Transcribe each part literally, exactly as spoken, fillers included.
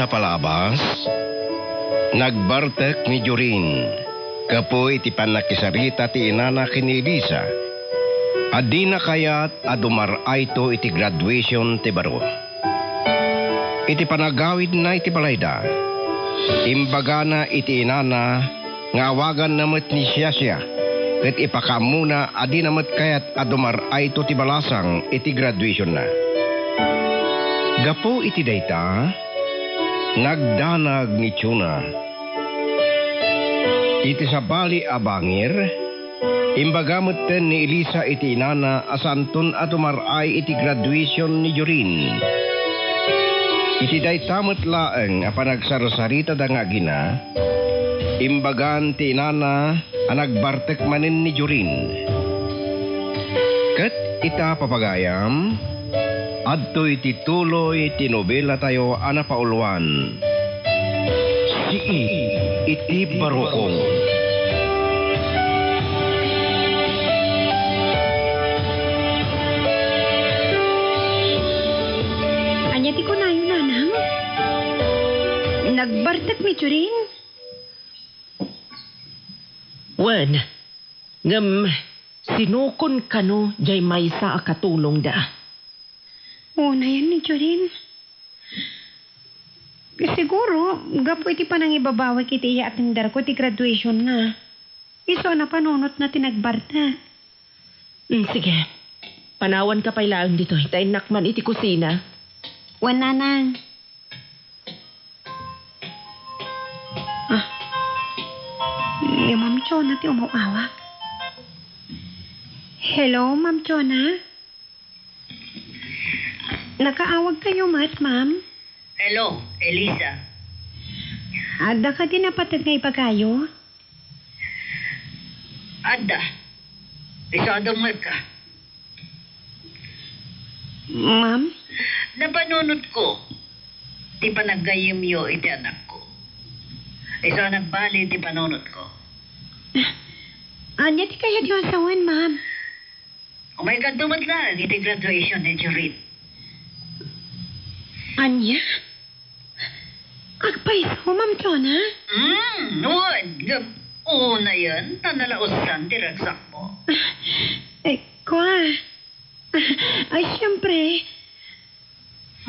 Sa palabas, nagbartek ni Jorin gapu iti pannakisarita ti inana ken ni Elisa a dina kayat a dumar-ayto iti graduation ti baro. Iti panagawidna iti balayda, imbagana iti inana nga awaganna met ni Shasha ket ipakaammona a dina met kayat a dumar-ayto ti balasang iti graduationna. Gapu iti dayta, nagdanag ni Chona. Iti sabali a bangir, imbaga metten ni Elisa iti inana a saanton a dumar-ay iti graduation ni Jorin. Iti dayta met laeng a panagsarsaritada nga agina, imbagan ti inana a nagbartek manen ni Jorin. Ket ita, papagayam, adtoy ti tuloy ti nobelatayo a napauluan, Sii iti Baruong. Ania ti kunayo, nanang? Nagbartek ni Jorin? Wen, ngem sinokon kano diay maysa a katulongda. Unayen ni Jorin. Siguro, gapu iti panangibabawek iti iyatenderko ti graduationna. Isu a napanunotna ti nagbartek. Mm, sige. Panawanka pay laeng ditoy, ta innak man iti kusina. Wen, nanang. Ah. Ni Ma'am Chona ti umaw-awag. Hello, Ma'am Chona? Nakaawagkayo met, ma'am? Hello, Elisa. Adda kadi napateg nga ibagayo? Adda. Isu a dumngegka. Ma'am? Napanunotko ti panaggayyemyo iti anakko. Isu a nagbali ti panunotko. Ania ti kayatyo a sawen, ma'am? Umaykanto met laeng iti graduation ni Jorin. Ania? Agpayso, Ma'am Chona? Hmm, wen, ngem unayen ta nalaustan ti ragsakmo. Eh, kua. Ay, siyempre.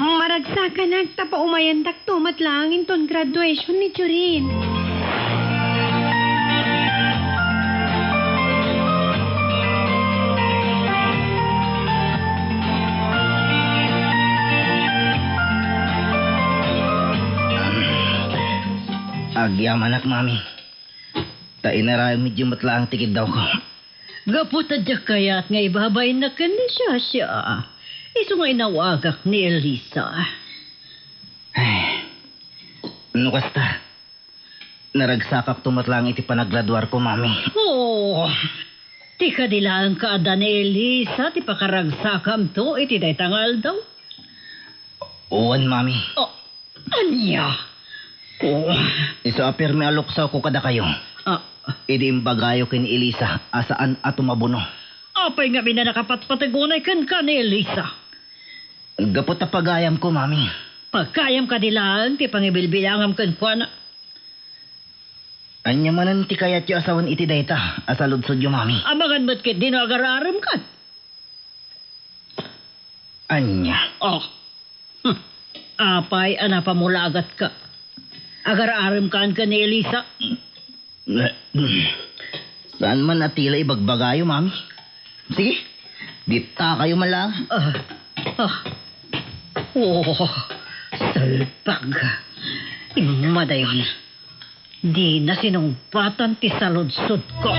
Maragsakanak ta paumayandakto met laeng inton graduation ni Jorin. Agyamanak, Mami. Ta inarayam met laeng ti kiddawko. Gapu ta diak kayat nga ibabainnak ken ni Shasha. Isu nga inawagak ni Elisa. Ay, no kasta, naragsakakto met laeng iti panaggraduarko, Mami. Oo. Ti kadi laeng kaadda ni Elisa ti pakaragsakamto iti dayta nga aldaw. Wen, Mami. Oh, ania? Oh. Isu a permi a luksawko kadakayo. Ah. Idi imbagayo ken ni Elisa a saan a tumabuno. Apay ngamin a nakapatpateg unay kenka ni Elisa? Gapu ta pagayamko, Mami. Pagayam kadi laeng ti pangibilbilangam kenkuana? Ania manen ti kayatyo a sawen iti dayta a saludsodyo, Mami? Amangan met ketdi no agar-aremkan. Ania? Oh. Hmm. Apay a napamulagatka? Agar-aremkan ken ni Elisa? Saan man a tila ibagbagayo, Mami? Sige, ditakayo man lang. Ah, ah. Oh, salpag. Immadayon. Dina sinungbatan ti saludsodko.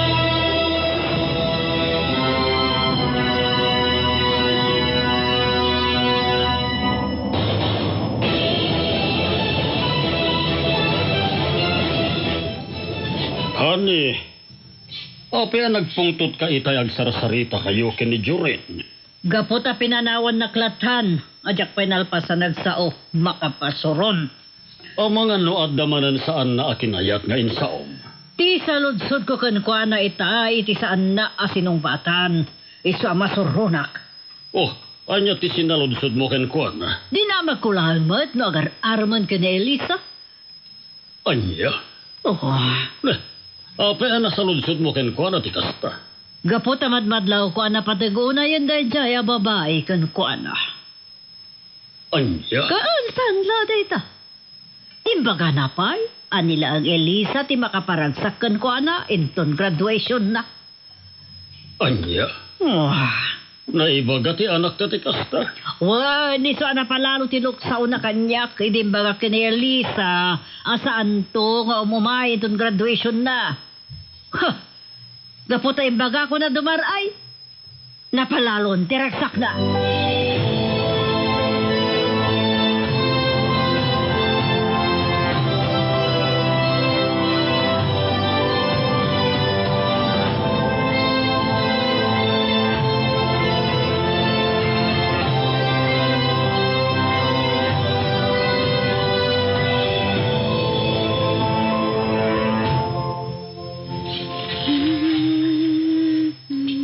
Honey, apay a nagpungtotka itay agsarsaritakayo ken ni Jorin? Gapu ta pinanawannak lattan a diak pay nalpas a nagsao, makapasuron. Amangan no adda manen saanna a kinayat nga insaom. Ti saludsodko kenkuana ita iti saanna a sinungbatan, isu a masuronak. Oh, Ania ti sinaludsodmo kenkuana? Dinamagko laeng met no agar-aramen ken ni Elisa. Ania? Oh. Ne, apay a nasaludsodmo kenkuana ti kasta? Gapu ta madmadlawko a napateg unayen daydiay a babai kenkuana. Ania? Kaan, saan la dayta? Imbagana pay a ni laeng Elisa ti makaparagsak kenkuana inton graduationna. Ania? Wah. Naibaga ti anakta ti kasta? Wen, isu a napalalo ti luksaona kaniak idi imbagak ken ni Elisa a saanto nga umumay inton graduationna. Huh. Gapu ta imbagakon a dumar-ay, napalalon ti ragsakna.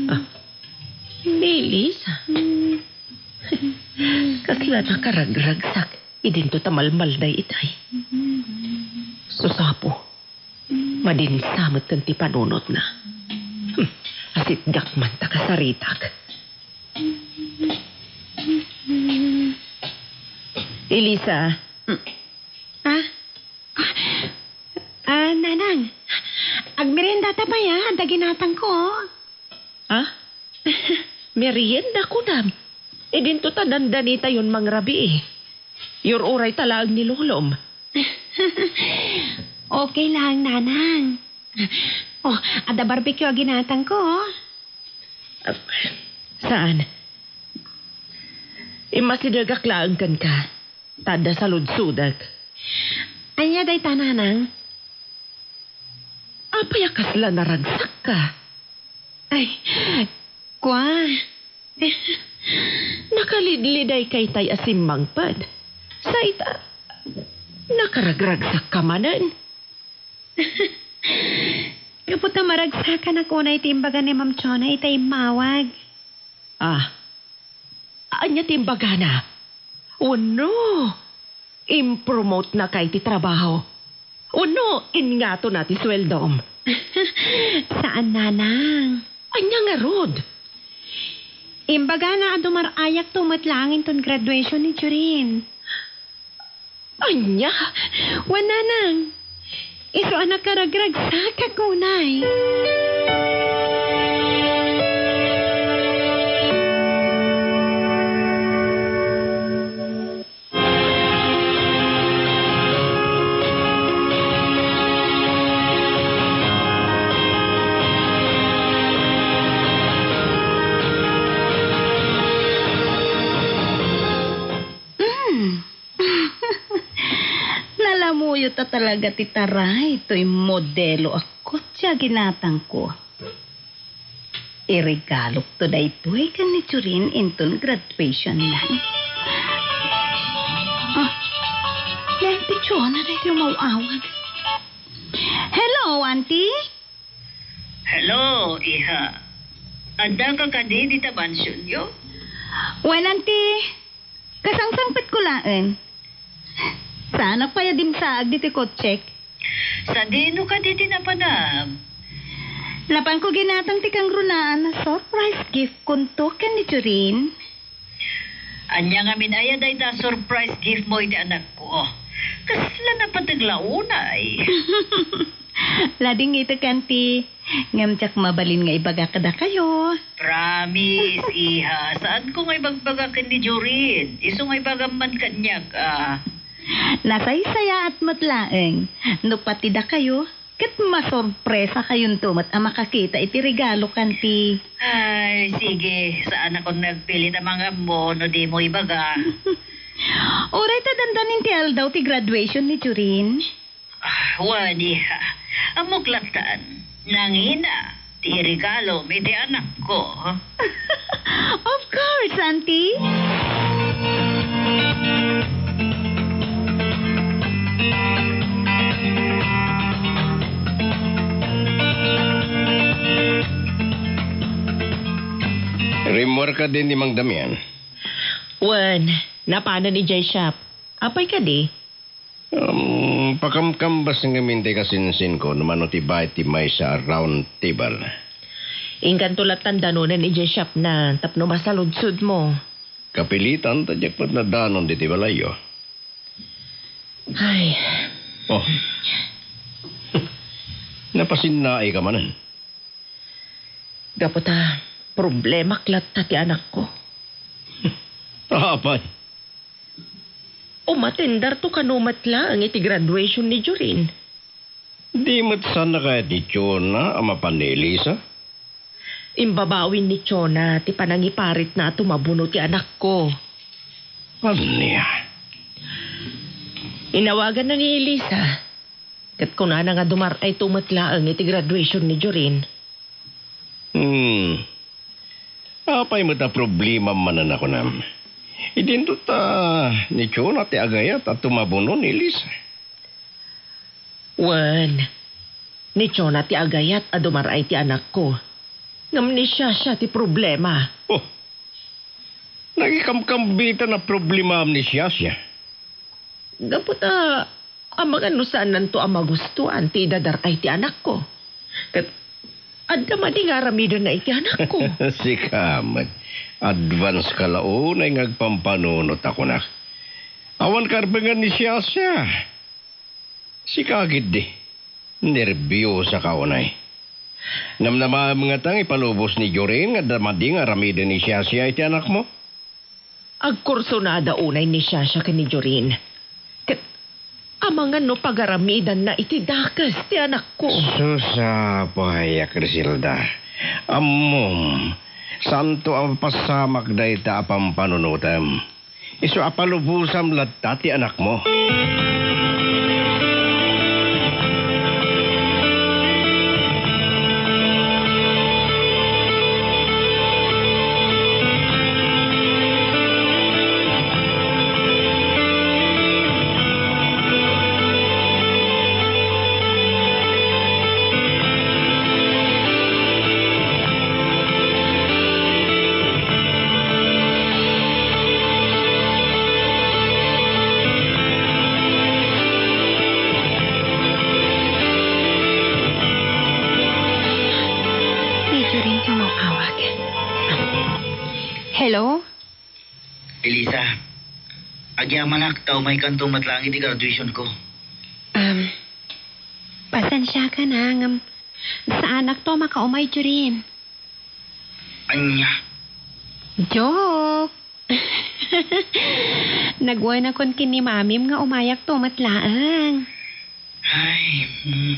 Ah, Ni Elisa. Kasla nakaragragsak idinto ta malmalday itay. Sus, Apo, madinsa met ken ti panunotna. Hmm, asitgak man ta kasaritak. Elisa. Ah? Ah, Nanang, agmeriendata pay, ah, adda ginatangko. Ah? Merienda, kunam? Idinto ta dandanitayon mangrabii. Yur-uray ta laeng ni Lolom. Okay lang, Nanang. Oh, adda barbecue a ginatangko, oh. Ah, saan? Immasidegak laeng kenka. Ta adda saludsodek. Ania dayta, Nanang? Apay a kasla naragsakka? Ay, kua. Nakalidliday kaytay a simmangpet. Sa ita, nakaragragsakka manen. Gapu ta maragsakanak unay ti imbaga ni Ma'am Chona ita immawag. Ah, Ania ti imbagana? Wenno, impromotenaka iti trabaho? Wenno, ingatona ti sueldom? Saan, Nanang. Ania ngarud? Imbagana a dumar-ayakto met laeng inton graduation ni Jorin. Ania? Wen, Nanang. Isu a nakaragragsakak unay. Mm. Nalamuyo ta talaga ti taray toy modelo a kotse a ginatangko. Iregalokto daytoy ken ni Jorin inton graduation na. Ah, ni Auntie Chona daytoy umaw-awag. Hello, Auntie? Hello, iha. Addaka kadi dita mansionyo? Wen, Auntie. Kasangsangpetko laeng. Saanak pay a dimsaag ditoy kotsek. Sadino kadi ti napanam? Napanko ginatang ti kangrunaan a surprise gift konto ken ni Jorin. Ania ngamin aya dayta a surprise gift mo iti anakko? Kasla napateg la unay. Ladingitek, Auntie. Ngem diak mabalin nga ibaga kadakayo. Promise, iha. Saanko nga ibagbaga ken ni Jorin. Isu nga ibagam man kaniak, ah. Nasaysayaat met laeng no pati dakayo ket masorpresakayonto met a makakita iti regalo, Auntie. Ay, sige. Saanakon nga agpilit a mangammo no dimo ibaga. Uray ta dandanin ti aldaw ti graduation ni Jorin. Ah, wen, iha. Ammok lattan. Nangina ti iregalom iti anakko. Of course, Auntie. Rimmuarka din ni Mang Damian. Wen, napanen idiay shop. Apay kadi? Um, pakamkambas ngamin ti kasinsinko no mano ti bayad ti maysa a round table. Inkanto lattan danunen idiay shopna tapno masaludsodmo. Kapilitan ta diak met nadanon ditoy balayyo. Ay. Oh. Napasinnaika manen. Gapu ta problemak latta ti anakko. Apay? Umatendarto kano met laeng iti graduation ni Jorin. Di met saan a kayat ni Jonah a mapan ni Elisa? Imbabawi ni Jonah ti panangiparitna a tumabuno ti anakko. Ania? Inawaganna ni Elisa, ket kunana nga dumar-ayto met laeng iti graduation ni Jorin. Hmm. Apay met a problemam manen a kunam? Idinto ta ni Jonah ti agayat a tumabuno ni Elisa. Wen, ni Jonah ti agayat a dumar-ay ti anakko. Ngem ni Shasha ti problema. Oh, nagikamkambitan a problemaam ni Shasha. Gapu ta amangan no saannanto a magustuan ti idadar-ay ti anakko. Ket adda madi nga aramidenna iti anakko. Sika met, advance ka la unay nga agpampanunot a kunak. Awan karbengan ni Shasha. Sika ketdi, nerbiosaka unay. Namnamaem ngata nga ipalubos ni Jorin nga adda madi nga aramiden ni Shasha iti anakmo? Agkursonada unay ni Shasha ken ni Jorin. Ket amangan no pagaramidanna iti dakes ti anakko. Sus, apay a Criselda. Ammom, saanto a mapasamak dayta a pampanunotem. Isu a palubosam latta ti anakmo. Medyo rin kaw mawawag. Hello? Elisa, agyamanak ta umaykanto met laeng iti graduation ko. Um, pasensiakan, ngem saanak to makaumay, Jorin. Ania? Joke! Nagwenakon ken ni Mamim nga umayakto met laeng. Ay, hmm.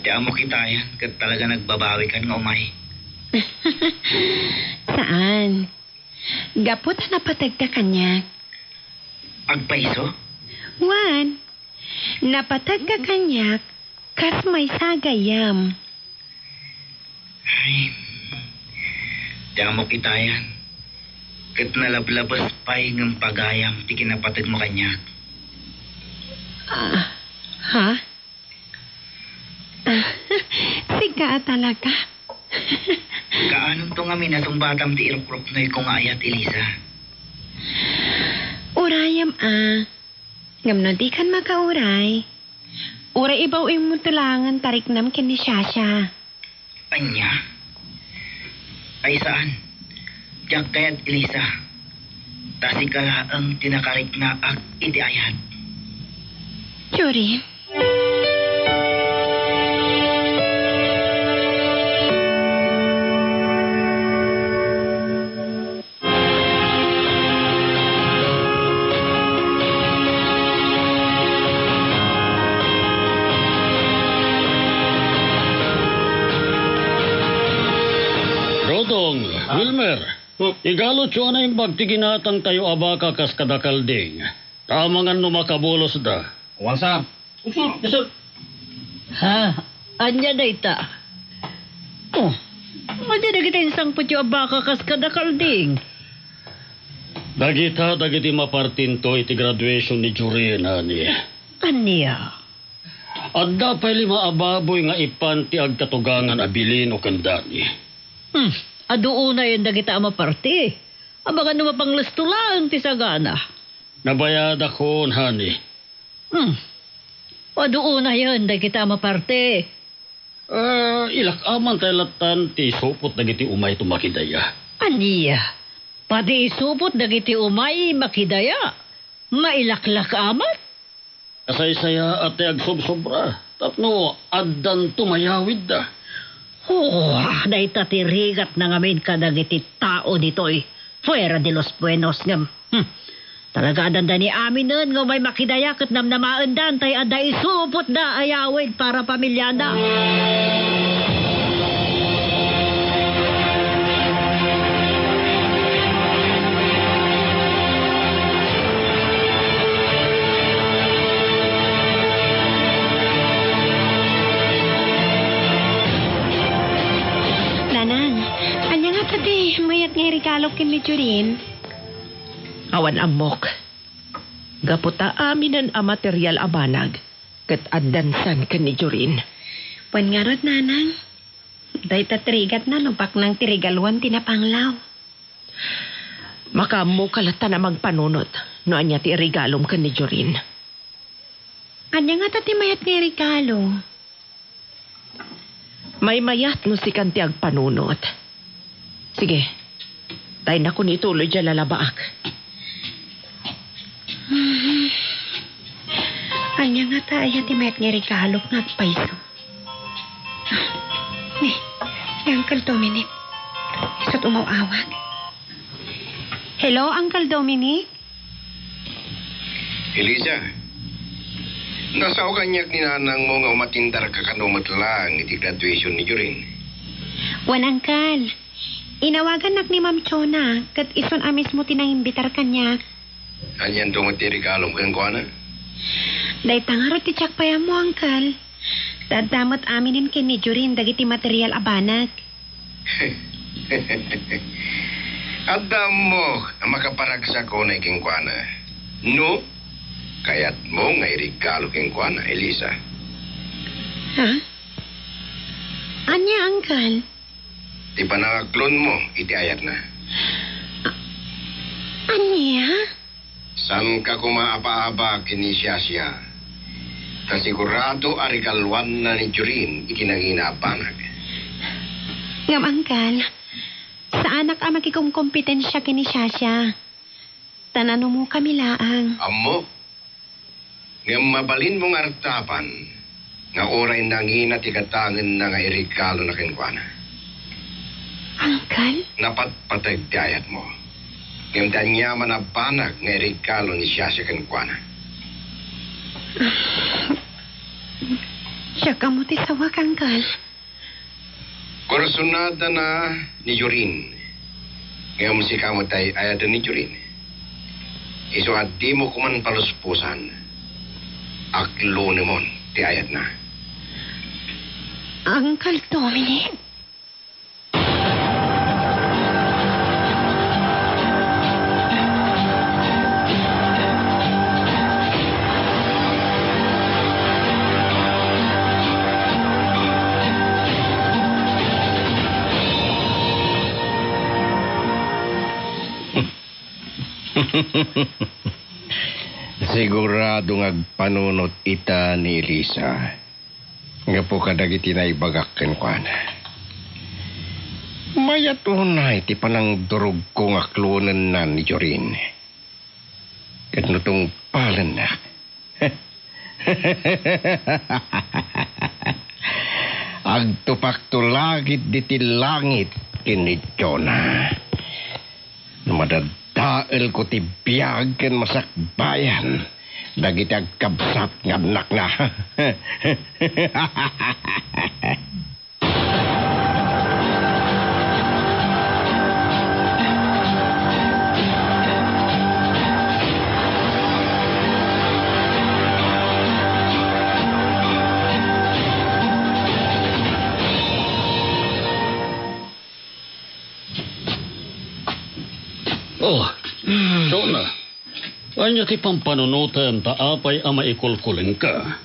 Ti ammok itayan, ket talaga nagbabawikan nga umay. Saan? Gapu ta napategka kaniak. Agpayso? Wen, napategka kaniak kas maysa a gayyem. Ay, ti ammok itayan, ket nalablabes pay ngem pagayam ti kinapategmo kaniak. Ah, ha? Sika a talaga. Kaanonto ngamin a sungbatam ti irukruknoyko nga ayat, Elisa? Urayam a. Ngem no dikan makauray, uray ibaw-immo ti laengen tariknam ken ni Shasha. Ania? Ay saan. Diak kayat, Elisa. Ta sika laeng ti nakariknaak iti ayat. Jorin? Dodong, ah. Wilmer, hmm. Igalotyo a naimbag ti ginatangtayo a baka kas kadakalding. Ta amangan no makabulosda. Wan, sir. Usur, usur. Ha? Ania dayta? Oh, ania dagiti insangpetyo a baka kas kadakalding? Dagita dagiti mapartinto iti graduation ni Jorin, ani. Ania? Adda pay lima a baboy nga ipan ti agkatugangan a bilin ken Dani. Hmm, adu unayen dagita a maparti. Amangan no mapanglesto laeng ti sagana. Nabayadakon, honey. Hmm. Adu unayen dagita a maparte. Ah, ilak-aman tay lattan ti isupot dagiti umayto makidaya. Ania? Padi isupot dagiti umay makidaya? Mailaklak-aman? Kasaysayaat ti agsobsobra tapno addanto mayawidda. Oh, dayta ti rigatna ngamin kadagiti tao ditoy. Fuera de los buenos ngem. Hmm. Talaga, adda ni aminen nga umay makidaya ket namnamaendan tay adda isupotda a yawid para pamiliana. Nanang, ania ngata ti mayat nga iregalok ken ni Jorin? Awan ammok. Gapu ta aminen a material a banag, ket addan san ken ni Jorin. Wen ngarud, Nanang, dayta ti rigatna no paknang ti regaluan ti napanglaw. Makaammoka latta a mangpanunot no ania ti iregalom ken ni Jorin. Ania ngata ti mayat nga iregalo? Maymayat no sikan ti agpanunot. Sige, taynakon ituloy diay lalabaak. Ania ngata aya ti mayat nga iregalok nga agpayso? Ni, ni Uncle Dominic. Isu't umaw-awag. Hello, Uncle Dominic? Elisa, nasao kaniak ni nanangmo nga umatendarka kano met laeng iti graduation ni Jorin? Wen, Uncle. Inawagannak ni Ma'am Chona, ket isun a mismo ti nangimbitar kaniak. Anianto met ti regalom kenkuana? Dayta ngarud ti diak pay ammo, Uncle. Ta adda met aminen ken ni Jorin dagiti material a banag. Adda ammok a makaparagsak unay kenkuana. No, kayatmo nga iregalo kenkuana, Elisa. Ha? Ania, Uncle? Ti panangaklonmo iti ayatna. A-, ania? Saanka koma a paabak ken ni Shasha, ta sigurado a regaluanna ni Jorin iti nangina a banag. Ngem, Uncle, saanak a makikumkompetensia ken ni Shasha. Ta nanumokami laeng. Ammok. Ngem mabalinmo nga artapan nga uray nangina ti gatangenna nga iregalona kenkuana. Uncle? Napatpateg ti ayatmo. Ngem ti aniaman a banag nga iregalo ni Shasha kenkuana. Siak ammo ti sawak, Uncle. Korsonadana ni Jorin. Ngem sika met ti ay-ayaten ni Jorin. Isu a dimo koman palusposan, aklonemon ti ayatna. Uncle Dominic? Sigurado nga agpanunot ita ni Elisa gapu kadagiti naibagak kenkuana. Mayat unay ti panangdurogko nga akloenenna ni Jorin. Ket no tungpalennak, agtupakto langit ditoy langit ken ni Jonah. No madadaelko ti biag ken masakbayan dagiti agkabsat nga annakna. Oh, Jonah. Ania ti pampanunotem ta apay a maikulkulengka?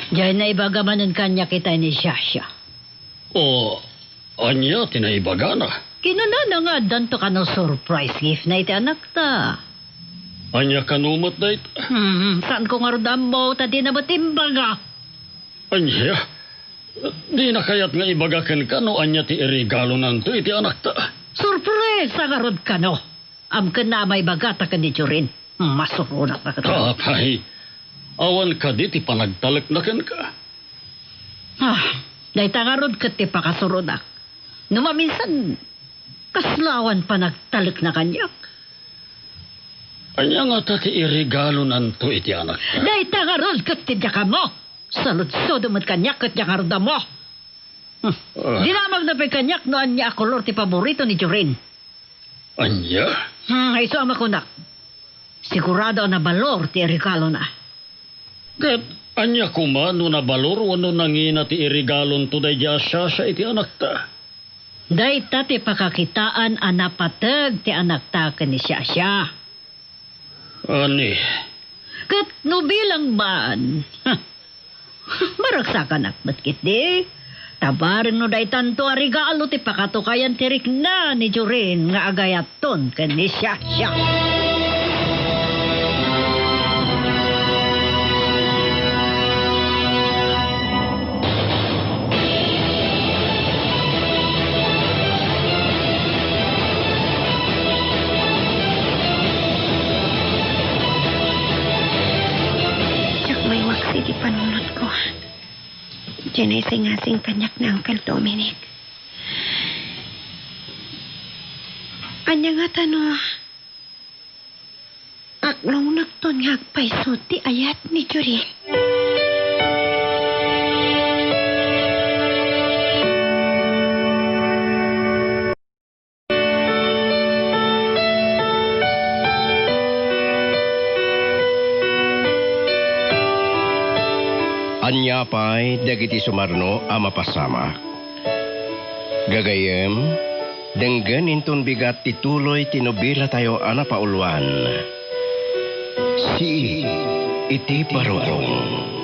Diay naibaga manen kaniak itay ni Shasha. O, ania ti naibagana? Kinunana nga addanto kano surprise gift na iti anakta. Ania kano met dayta? Hmm, saanko ngarud ammo ta dina met imbaga. Ania? Dina kayat nga ibaga kenka no ania ti iregalonanto iti anakta? Surpresa ngarud kano. Amkenna a maibagata ken ni Jorin. Masuronak na ket. Apay, awan kadi ti panagtalekna kenka? Ah, dayta ngarud ket ti pakasuronak. No maminsan, kasla awan panagtalekna kaniak. Ania ngata ti iregalonanto iti anakta? Dayta ngarud ket ti diak ammo. Saludsodem met kaniak ket diak ngarud ammo. Hmm. Ah. Dinamagna pay kaniak no ania a kolor ti paborito ni Jorin. Ania? Hmm, isu a makunak. Sigurado a nabalor ti iregalona. Ket ania koma no nabalor wenno nangina ti iregalonto daydiay a siasia iti anakta? Dayta ti pakakitaan a napateg ti anakta ken ni siasia. Ani? Ket no bilang man, maragsakanak met ketdi. Ta bareng no daytanto a regalo ti pakatukayan ti rikna ni Jorin nga agayatton ken ni Shasha. Diak maiwaksi ti panunotko. Diay naisingasing kaniak ni Uncle Dominic. Ania ngata no aklongnakton nga agpayso ti ayat ni Jorin? Ania pay dagiti sumarno a mapasamak? Gagayyem, denggen inton bigat ti tuloy ti nobilatayo a napauluan, Sii iti Barukong.